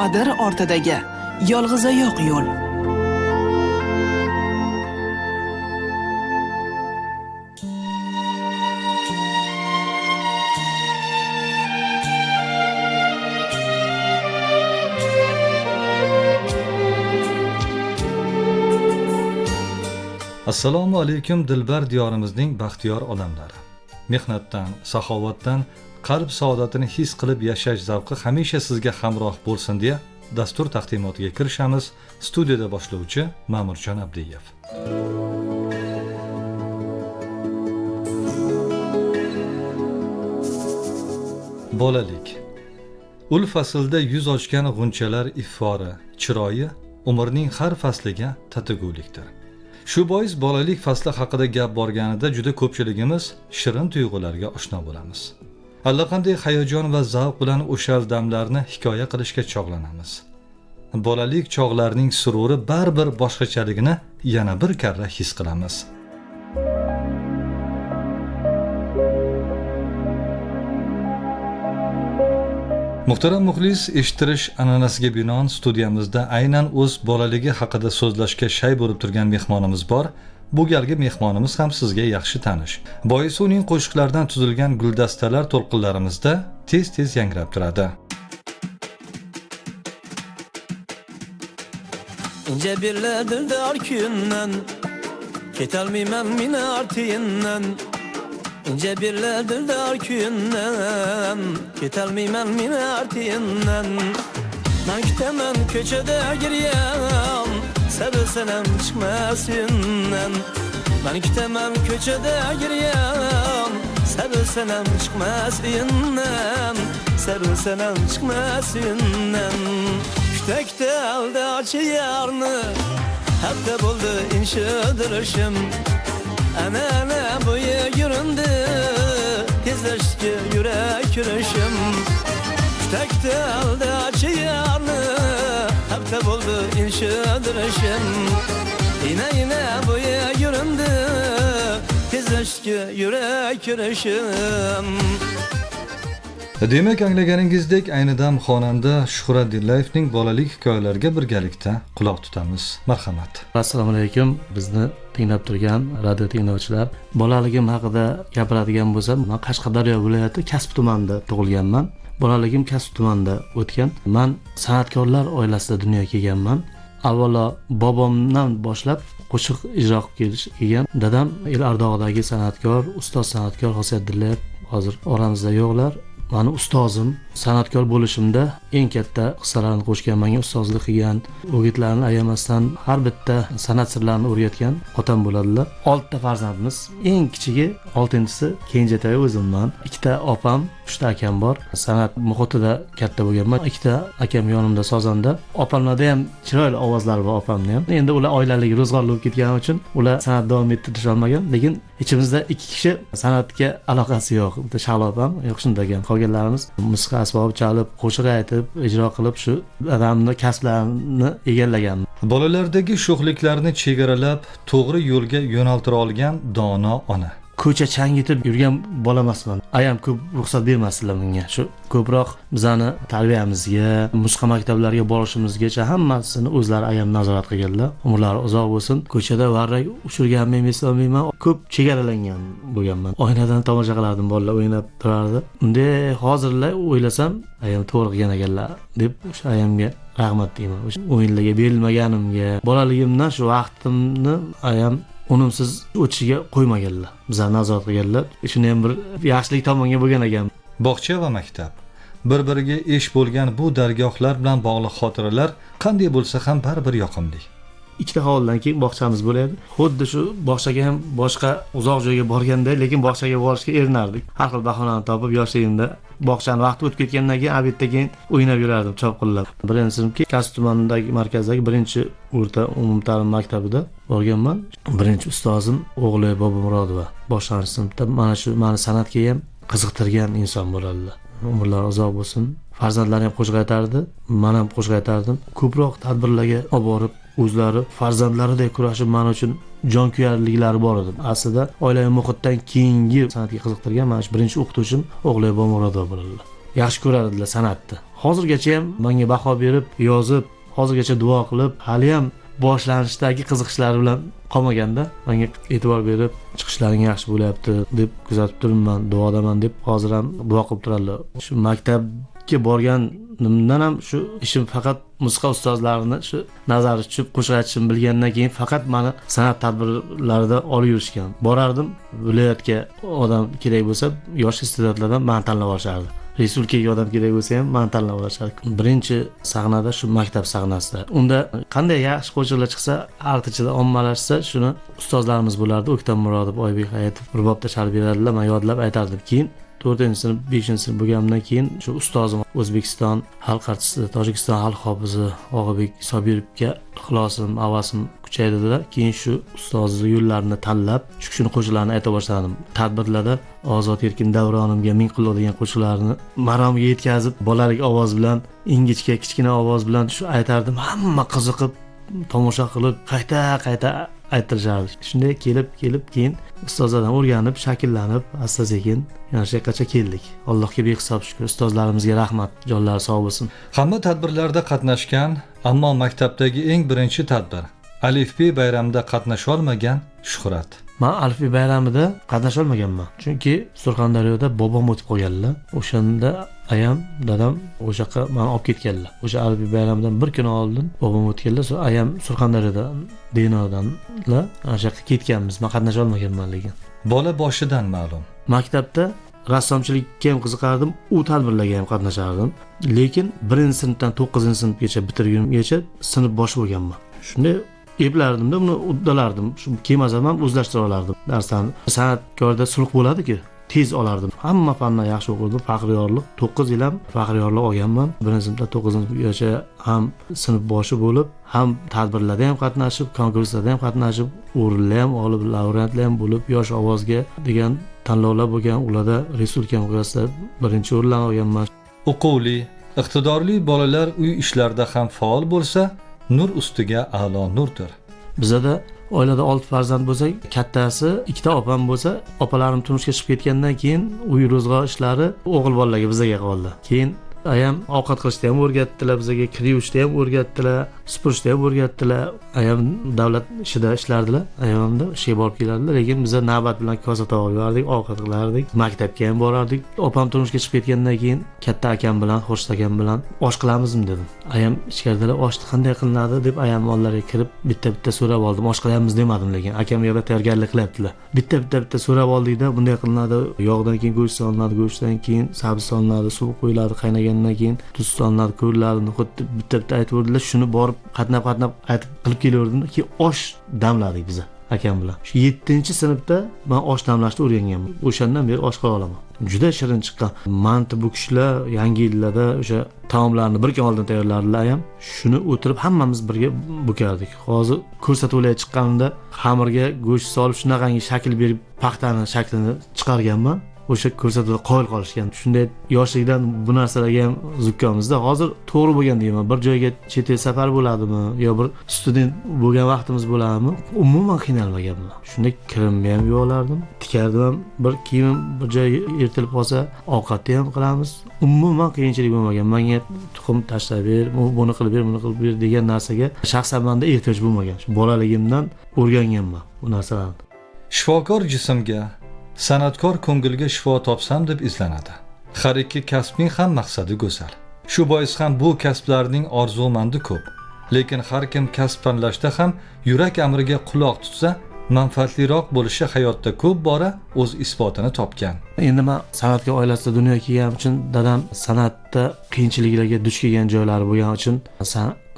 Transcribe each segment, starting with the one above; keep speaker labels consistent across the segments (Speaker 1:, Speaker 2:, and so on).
Speaker 1: Adir ortidagi yolg'izoyoq yo'l.
Speaker 2: Assalomu alaykum dilbar diyorimizning baxtiyor odamlari. Mehnatdan, saxovatdan qalb saodatini his qilib yashash zavqi hamisha sizga hamroh bo'lsin deya dastur taqdimotiga kirishamiz. Studiyada boshlovchi Ma'murjon Abdiyev. Bolalik. Ul faslda yuz ochgan g'unchalar iffori, chiroyi umrning har fasliga tatigulikdir. Shu bois bolalik fasli haqida gap borganida juda ko'pchiligimiz shirin tuyg'ularga oshno bo'lamiz. Allaqanday hayajon va zavq bilan o'sha damlarni hikoya qilishga chog'lanamiz. Bolalik chog'larning sururi baribir boshqachaligini yana bir karra his qilamiz. Muhtaram muxlis, eshittirish an'anasiga binoan studiyamizda aynan o'z bolaligi haqida so'zlashga shay bo'lib turgan mehmonimiz bor. Bu galgi mehmonimiz ham sizga yaxshi tanish. Boisi uning qo'shiqlaridan tuzilgan guldastalar to'lqinlarimizda tez-tez yangrab turadi.
Speaker 3: İnce birlerdir dar künden, ketolmayman men artinden. İnce birlerdir dar künden, ketolmayman men artinden. Men kutaman ko'chada giryan, sevilsanam chiqmas uyimdan. Men kutaman ko'chada giryan, sevilsanam chiqmas uyimdan. Sevilsanam chiqmas uyimdan. Kuta kuta aldachi yarni, hafta bo'ldi inshdirishim. Ana ana bo'yi yurindi, tezlashdi yurak yurishim. Kuta kuta aldachi yarni, hafta bo'ldi inshdirishim. Ina ina bo'yi yurindi, tezlashdi yurak yurishim.
Speaker 2: Demak, anglaganingizdek, ayni dam xonanda Shuhrat Dillayevning bolalik hikoyalariga birgalikda quloq tutamiz. Marhamat.
Speaker 4: Assalomu alaykum, bizni tinglab turgan radio tinglovchilar. Bolaligim haqida gapiradigan bo'lsam, men Qashqadaryo viloyati Kasb tumanida tug'ilganman. Bolaligim Kasb tumanida o'tgan. Men san'atkorlar oilasida dunyoga kelganman. Avvalo bobomdan boshlab qo'shiq ijro qilib kelgan. Dadam el ardog'idagi san'atkor, ustoz san'atkor Xosiyat Dillayev hozir oramizda yo'qlar. Mani ustozim, san'atkor bo'lishimda eng katta hissalarini qo'shgan, menga ustozlik qilgan, o'gitlarini ayamasdan har bitta san'at sirlarini o'rgatgan otam bo'ladilar. 6 ta farzandimiz, eng kichigi 6-inchisi kenjatoy o'zimman. 2 ta opam, 3 ta akam bor. San'at muhitida katta bo'lganman. 2 ta akam yonimda sozanda. Opamlarda ham chiroyli ovozlar bor, opamni ham. Endi ular oilalik, ro'zg'orli bo'lib ketgani uchun ular san'at davom ettira olmagan, lekin ichimizda 2 kishi san'atga aloqasi yo'q. Bitta Shahlo opam, yo'q shunda ekan. Qolganlarimiz musiqa asbobi chalib, qo'shiq aytib, ijro qilib shu dadamni kasblarini egallagan.
Speaker 2: Bolalardagi sho'xliklarni chegaralab, to'g'ri yo'lga yo'naltira olgan dono ona.
Speaker 4: Ko'cha changitib yurgan bola emasman. Ayam ko'p ruxsat bermasdilar menga. Shu ko'proq bizani tarbiyamizga, musiqa maktablariga borishimizgacha hammasini o'zlari ayam nazorat qilganlar. Umrlari uzoq bo'lsin. Ko'chada varrak uchirganimni ham eslolmayman. Ko'p chegaralangan bo'lganman. Oynadan tomosha qilardim, bolalar o'ynab turardi. Bunday hozirlar o'ylasam, ayam to'g'ri qilgan ekanlar deb o'sha ayamga rahmat deyman. O'sha o'yinlarga berilmaganimga, bolaligimdan shu vaqtimni ayam unumsiz o'tishiga qo'ymaganlar. Bizani nazorat qilganlar. Shuni ham bir yaxshilik tomonga bo'lgan ekan.
Speaker 2: Bog'cha va maktab bir-biriga esh bo'lgan bu dargohlar bilan bog'liq xotiralar qanday bo'lsa ham baribir yoqimli.
Speaker 4: 2 ta hovlidan keyin bog'chamiz bo'lardi. Xuddi shu bog'chaga ham boshqa uzoq joyga borganda, lekin bog'chaga borishga erinardik. Har xil bahonani topib yoshligimda bog'chani vaqti o'tib ketgandan keyin obeddan keyin o'ynab yurardim chopqillab. Birinchi sinfga Kasb tumanidagi markazdagi birinchi o'rta umumta'lim maktabida borganman. Birinchi ustozim o'g'li Bobomurodova. Boshlang'ich sinfda mana shu meni san'atga ham qiziqtirgan inson bo'ladilar. Umrlari uzoq bo'lsin. Farzandlari ham qo'shiq aytardi, men ham qo'shiq aytardim. Ko'proq tadbirlarga olib borib, o'zlari farzandlaridek kurashib men uchun jonkuyarliklari bor edi. Aslida oilaviy muhitdan keyingi san'atga qiziqtirgan mana shu birinchi o'qituvchim o'g'li Bobomurodova bo'ladilar. Yaxshi ko'rardilar san'atni. Hozirgacha ham menga baho berib, yozib, hozirgacha duo qilib, hali ham boshlanishdagi qiziqishlari bilan qolmaganda menga e'tibor berib, chiqishlaring yaxshi bo'lyapti deb kuzatib turibman, duodaman deb hozir ham duo qilib turadilar. Shu maktabga borganimdan ham shu ishim faqat musiqa ustozlarini shu nazari tushib qo'shiq aytishimni bilgandan keyin faqat meni san'at tadbirlarida olib yurishgan. Borardim, viloyatga odam kerak bo'lsa, yosh iste'dodlardan meni tanlab olishardi. Respublikaga odam kerak bo'lsa ham meni tanlab olishardi. Birinchi sahnada shu maktab sahnasida. Unda qanday yaxshi qo'shiqlar chiqsa, artichida ommalashsa, shuni ustozlarimiz bo'lardi. O'ktam Murodov, Oybek Hayitov rubobda chalib beradilar, men yodlab aytardim. Keyin 4-sinf, 5-sinf bo'lganimdan keyin shu ustozim O'zbekiston xalq artisti, Tojikiston xalq hofizi Og'abek Sobirovga ixlosim, havasim kuchaydida. Keyin shu ustozni yo'llarini tanlab, shu kishini qo'shiqlarini ayta boshladim. Tadbirlarda Ozod erkin davronimga ming qulluq degan qo'shiqlarni maromga yetkazib, bolalik ovoz bilan, ingichka kichkina ovoz bilan shu aytardim. Hamma qiziqib, tomosha qilib, qayta-qayta aytirishardi. Shunday kelib keyin ustozlardan o'rganib, shakllanib, asta-sekin yana shu yoqqacha keldik. Allohga behisob shukr, ustozlarimizga rahmat, jonlari sog' bo'lsin.
Speaker 2: Hamma tadbirlarda qatnashgan, ammo maktabdagi eng birinchi tadbir Alifbe bayramida qatnasha olmagan Shuhrat.
Speaker 4: Men Alifbe bayramida qatnasha olmaganman. Chunki Surxondaryoda bobom o'tib qolganlar. O'shanda ayam, dadam o'sha yoqqa meni olib ketganlar. O'sha Alifbe bayramidan bir kun oldin bobom o'tganlar, so'ng ayam Surxondaryodan, Denodanlar o'sha yoqqa ketganmiz. Men qatnasha olmaganman lekin.
Speaker 2: Bola boshidan ma'lum.
Speaker 4: Maktabda rassomchilikka ham qiziqardim, u tadbirlarga ham qatnashardim. Lekin 1-sinfdan 9-sinfgacha bitirgungacha sinf boshi bo'lganman. Shunday eplardimda, buni uddalardim. Shu kelmasam ham o'zlashtira olardim darslarni. San'atkorda sulh bo'ladi-ku, tez olardim. Hamma fandan yaxshi o'qirdim. Faxriyorlik 9 yil ham faxriyorlik olganman. 1-sinfdan 9-sinfgacha ham sinf boshi bo'lib, ham tadbirlarda ham qatnashib, konkurslarda ham qatnashib, o'rinlar ham olib, laureatlar ham bo'lib, yosh ovozga degan tanlovlar bo'lgan, ularda respublika miqyosida birinchi o'rinlarni olganman.
Speaker 2: Uquvli, iqtidorli bolalar uy ishlarida ham faol bo'lsa, nur ustiga a'lo nurdir.
Speaker 4: Bizada oilada 6 farzand bo'lsak, kattasi 2 ta opam bo'lsa, opalarim turmushga chiqib ketgandan keyin uy ro'zg'or ishlari o'g'il bolalarga bizaga qoldi. Keyin ayam ovqat qilishni ham o'rgatdilar bizaga, kir yuvishni ham o'rgatdilar, supurishni ham o'rgatdilar. Ayam davlat ishida ishlardilar, ayamda ishga borib kelardilar, lekin biza navbat bilan kosa tovoq yuvardik, ovqat qilardik, maktabga ham borardik. Opam turmushga chiqib ketgandan keyin katta akam bilan, Xurshid akam bilan osh qilamizmi dedim. Ayam ichkaridalar, oshni qanday qilinadi deb ayam oldilariga kirib bitta-bitta so'rab oldim. Osh qilyapmiz demadim, lekin akam u yerda tayyorgarlik qilyaptilar. Bitta-bitta so'rab oldikda, bunday qilinadi, yog'dan keyin go'sht solinadi, go'shtdan keyin sabzi solinadi, suv qo'yiladi, qaynagandan keyin tuz solinadi, ko'riladi, xuddi bitta-bitta aytib, shuni borib qatnab aytib qilib kelaverdim. Keyin osh damladik biz akam bilan. Shu 7-sinfda men osh damlashni o'rganganman. O'shandan beri osh qila olaman. Juda shirin chiqqan. Manti bu kishilar yangi yillarda o'sha taomlarni bir kun oldin tayyorlardilar ham. Shuni o'tirib hammamiz birga bukardik. Hozir ko'rsatuvlarga chiqqanimda xamirga go'sht solib shunaqangi shakl berib, paxtani shaklini chiqarganman. O'sha ko'rsatuvda qoyil qolishgan. Shunday yoshlikdan bu narsalarga ham zukkomizda. Hozir to'g'ri bo'lgan deyman. Bir joyga chet el safar bo'ladimi yo bir student bo'lgan vaqtimiz bo'ladimi, umuman qiynalmaganman. Shunday kirimni ham yuvolardim, tikardim ham, bir kiyimim bir joyga yirtilib qolsa, ovqatni ham qilamiz. Umuman qiyinchilik bo'lmagan. Menga tuxum tashlab ber, buni qilib ber, buni qilib ber degan narsaga shaxsan menda ehtiyoj bo'lmagan. Shu bolaligimdan o'rganganman bu narsalarni.
Speaker 2: Shifokor jismga, san'atkor ko'ngilga shifo topsam deb izlanadi. Har ikki kasbning ham maqsadi go'zal. Shu bois ham bu kasblarning orzumandi ko'p. Lekin har kim kasb tanlashda ham yurak amriga quloq tutsa, manfaatliroq bo'lishi hayotda ko'p bora o'z isbotini topgan.
Speaker 4: Endi men san'atkor oilasida dunyoga kelganim uchun dadam san'atda qiyinchiliklarga duch kelgan joylari bo'lgani uchun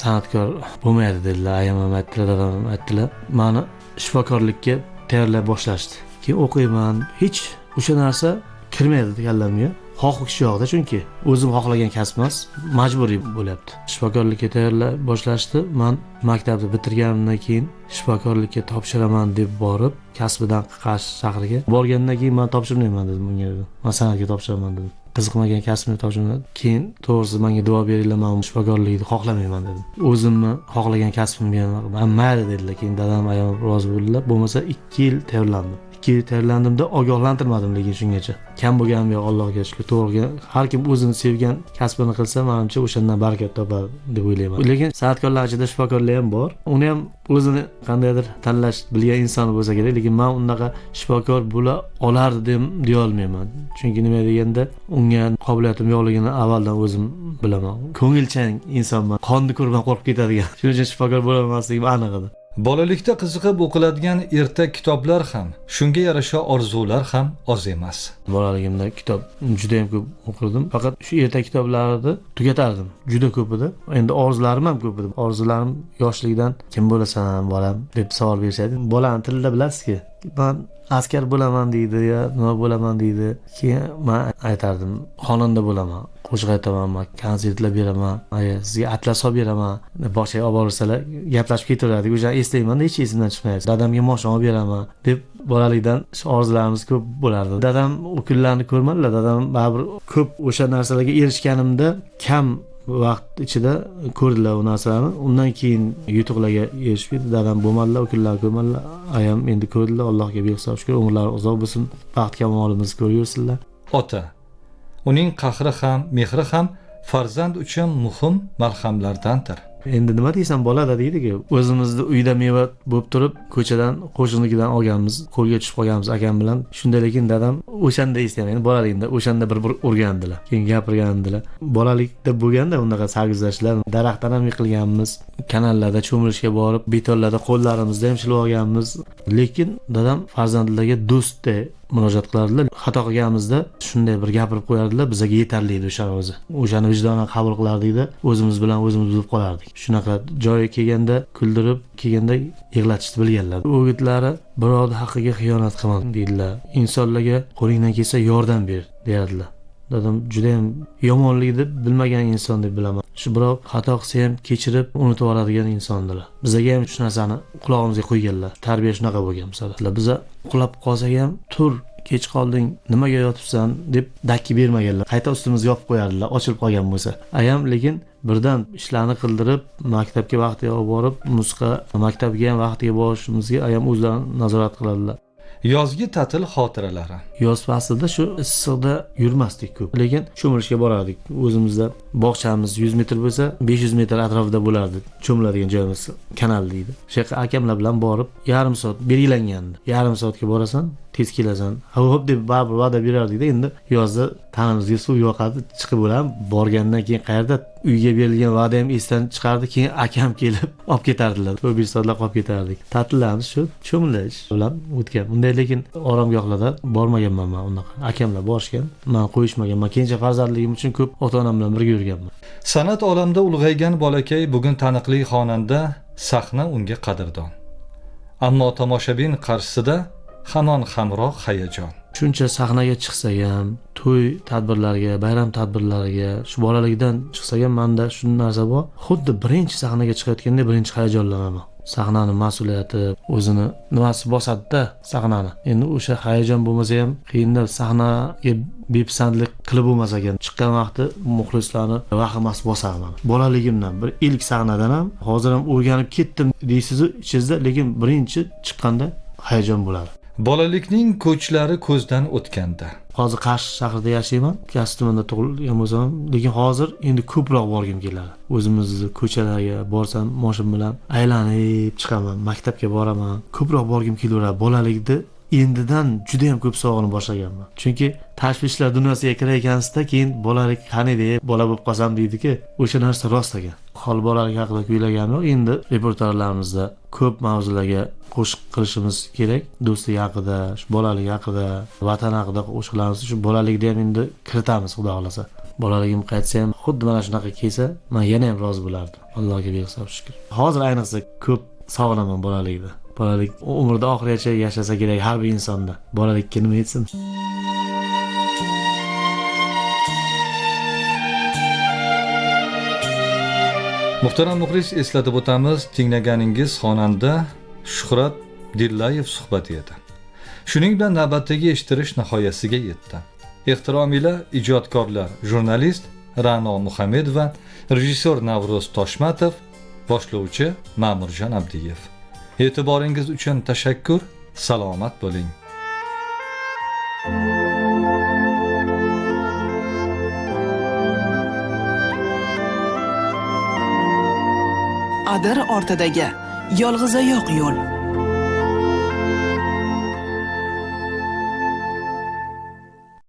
Speaker 4: san'atkor bo'lmaydi dedilar. Ayam ham aytdilar, dadam ham aytdilar. Meni shifokorlikka tayyorlab boshlashdi. Keyin o'qiyman, hech o'sha narsa kirmaydi kallamga. Xohish yo'qda, chunki o'zim xohlagan kasb emas, majburiy bo'lyapti. Shifokorlikka tayyorlab boshlashdi. Men maktabni bitirganimdan keyin shifokorlikka topshiraman deb borib, kasbidan Qarshi shahriga borgandan keyin men topshirmayman dedim unga dedim. Men san'atga topshiraman dedim. Qiziqmagan kasbimni topshirmadim. Keyin to'g'risi menga duo beringlar, men shifokorlikni xohlamayman dedim. O'zimni xohlagan kasbimga mayli dedilar. Keyin dadam ayam rozi bo'ldilar. Bo'lmasa 2 yil tayyorlandim. 2 yil tayyorlandimda ogohlantirmadim, lekin shungacha. Kam bo'lganim yo'q, Allohga shukr. To'g'ri, har kim o'zini sevgan kasbini qilsa, menimcha o'shandan barakat topar deb o'ylayman. Lekin san'atkorlar ichida shifokorlar ham bor. Uni ham o'zini qandaydir tanlash bilgan inson bo'lsa kerak, lekin men unaqa shifokor bo'la olardim deya olmayman. Chunki nima deganda, unga qobiliyatim yo'qligini avvaldan o'zim bilaman. Ko'ngilchan insonman. Qonni ko'rib qo'rqib ketadigan. Shuning uchun shifokor bo'la olmasligim aniq edi.
Speaker 2: Bolalikda qiziqib o'qiladigan ertak kitoblar ham, shunga yarasha orzular ham oz emas.
Speaker 4: Bolaligimda kitob juda ham ko'p o'qirdim. Faqat shu ertak kitoblarni tugatardim. Juda ko'p edi. Endi orzularim ham ko'p edi. Orzularim yoshlikdan kim bo'lasan bolam deb savol berishadi. Bolani tilida bilasizki, men askar bo'laman deydi yo nima bo'laman deydi. Keyin men aytardim, xonanda bo'laman, qo'shiq aytaman, men konsertlar beraman, sizga atlas olib beraman, bog'chaga olib borsalar gaplashib ketaverardik. O'sha eslayman-da, hech esimdan chiqmaydi. Dadamga moshina olib beraman deb bolalikdan shu orzularimiz ko'p bo'lardi. Dadam u kunlarni ko'rmadilar. Dadam baribir ko'p o'sha narsalarga erishganimda kam vaqt ichida ko'rdilar u narsalarni. Undan keyin yutuqlarga erishib ketdi. Dadam bo'lmadilar, u kunlarni ko'rmadilar. Ayam endi ko'rdilar. Allohga behisob shukr, umrlari uzoq bo'lsin, baxt kamolimizni ko'rib yursinlar.
Speaker 2: Ota, uning qahri ham, mehri ham farzand uchun muhim malhamlardandir.
Speaker 4: Endi nima deysan, bolada deydi-ku. O'zimizni uyda meva bo'lib turib, ko'chadan qo'shnikidan olganmiz, qo'lga tushib qolganmiz akam bilan. Shunda lekin dadam o'shanda eslayman, endi bolaligimda o'shanda bir urgandilar, keyin gapirgandilar. Bolalikda bo'lganda unaqa sarguzashtlar, daraxtdan ham yiqilganmiz, kanallarda cho'milishga borib, betonlarda qo'llarimizda ham shilib olganmiz. Lekin dadam farzandlarga do'stday murojaat qilardilar. Xato qilganimizda shunday bir gapirib qo'yardilar, bizga yetarli edi o'sha o'zi. O'shani vijdonan qabul qilardikda, o'zimiz bilan o'zimiz buzib qolardik. Shunaqa joyi kelganda kuldirib, kelganda yig'latishni bilganlar. O'gitlari birovning haqqiga xiyonat qilma deydilar. Insonlarga qo'lingdan kelsa yordam ber deyardilar. Dadam juda ham yomonlik deb bilmagan inson deb bilaman. Shu birov xato qilsa ham kechirib unutib yuboradigan insondilar. Bizga ham shu narsani qulog'imizga qo'yganlar. Tarbiya shunaqa bo'lgan masalan. Biza uxlab qolsak ham tur, kech qolding, nimaga yotibsan deb dakki bermaganlar. Qayta ustimizga yopib qo'yardilar, ochilib qolgan bo'lsa. Ayam lekin birdan ishlarni qildirib, maktabga vaqtiga olib borib, musiqa maktabiga ham vaqtiga borishimizga ayam o'zlari nazorat qiladilar.
Speaker 2: Yozgi ta'til xotiralari.
Speaker 4: Yoz faslida shu issiqda yurmasdik ko'p, lekin cho'milishga borardik. O'zimizda bog'chamiz 100 metr bo'lsa, 500 metr atrofida bo'lardi cho'miladigan joyimiz, kanal deydi. O'sha yerga akamlar bilan borib, yarim soat belgilangandi. Yarim soatga borasan, tez kelasan. Ha, hop deb baribir va'da berardik-da. Endi yozda tanimizga suv yoqadi, chiqib bo'lam. Borgandan keyin qayerda uyga berilgan va'da ham esdan chiqardi. Keyin akam kelib olib ketardilar. 4-5 soatlab qolib ketardik. Ta'tillarimiz shu cho'milish bilan o'tgan. Bunday lekin oromgohlarda bormaganman men unaqa. Akamlar borishgan, men qo'yishmagan. Men kenja farzandligim uchun ko'p ota-onam bilan birga yurganman.
Speaker 2: San'at olamida ulg'aygan bolakay bugun taniqli xonanda, sahna unga qadrdon. Ammo tomoshabin qarshisida hamon hamroh hayajon.
Speaker 4: Shuncha sahnaga chiqsak ham, to'y tadbirlariga, bayram tadbirlariga, shu bolalikdan chiqsak ham menda shu narsa bor. Xuddi birinchi sahnaga chiqayotganda birinchi hayajonlanaman. Sahnani mas'uliyati, o'zini nimasi bosadi-da sahnani. Endi o'sha hayajon bo'lmasa ham qiyinda sahnaga bepisandlik qilib bo'lmas ekan. Chiqqan vaqti muxlislarni vahimasi bosadi meni. Bolaligimdan bir ilk sahnadan ham hozir ham o'rganib ketdim deysiz ichingizda, lekin birinchi chiqqanda hayajon bo'ladi.
Speaker 2: Bolalikning ko'chlari ko'zdan o'tganda.
Speaker 4: Hozir Qarshi shahrida yashayman. Kasb tumanida tug'ilgan bo'lsam, lekin hozir endi ko'proq borgim keladi. O'zimizni ko'chalarga borsam, moshin bilan aylanib chiqaman, maktabga boraman. Ko'proq borgim kelaveradi. Bolalikda endidan juda ham ko'p sog'inib boshlaganman. Chunki tashvishlar dunyosiga kirar ekansizda, keyin bolalik qani deb bola bo'lib qolsam deydi-ki, o'sha narsa rost ekan. Hol bolalik haqida kuylaganim yo'q. Endi repertuarlarimizda ko'p mavzularga qo'shiq qilishimiz kerak. Do'stlik haqida, shu bolalik haqida, vatan haqida qo'shiqlarimizni shu bolalikda ham endi kiritamiz, xudo xolasa. Bolaligim qaytsa ham xuddi mana shunaqa kelsa, men yana ham rozi bo'lardim. Allohga behisob shukr. Hozir ayniqsa ko'p sog'inaman bolalikda. Bolalik umrda oxirigacha yashasa kerak har bir insonda. Bolalikka nima yetsin?
Speaker 2: Muhtaram muxlis, eslatib o'tamiz, tinglaganingiz xonanda Shuhrat Dillayev suhbati edi. Shuning bilan navbatdagi eshittirish nihoyasiga yetdi. Ehtirom ila ijodkorlar, jurnalist Ra'no Muhammedova, rejissyor Navro'z Toshmatov, boshlovchi Ma'murjon Abdiyev. E'tiboringiz uchun tashakkur, salomat bo'ling.
Speaker 1: Adir ortidagi yolg'izoyoq yo'l.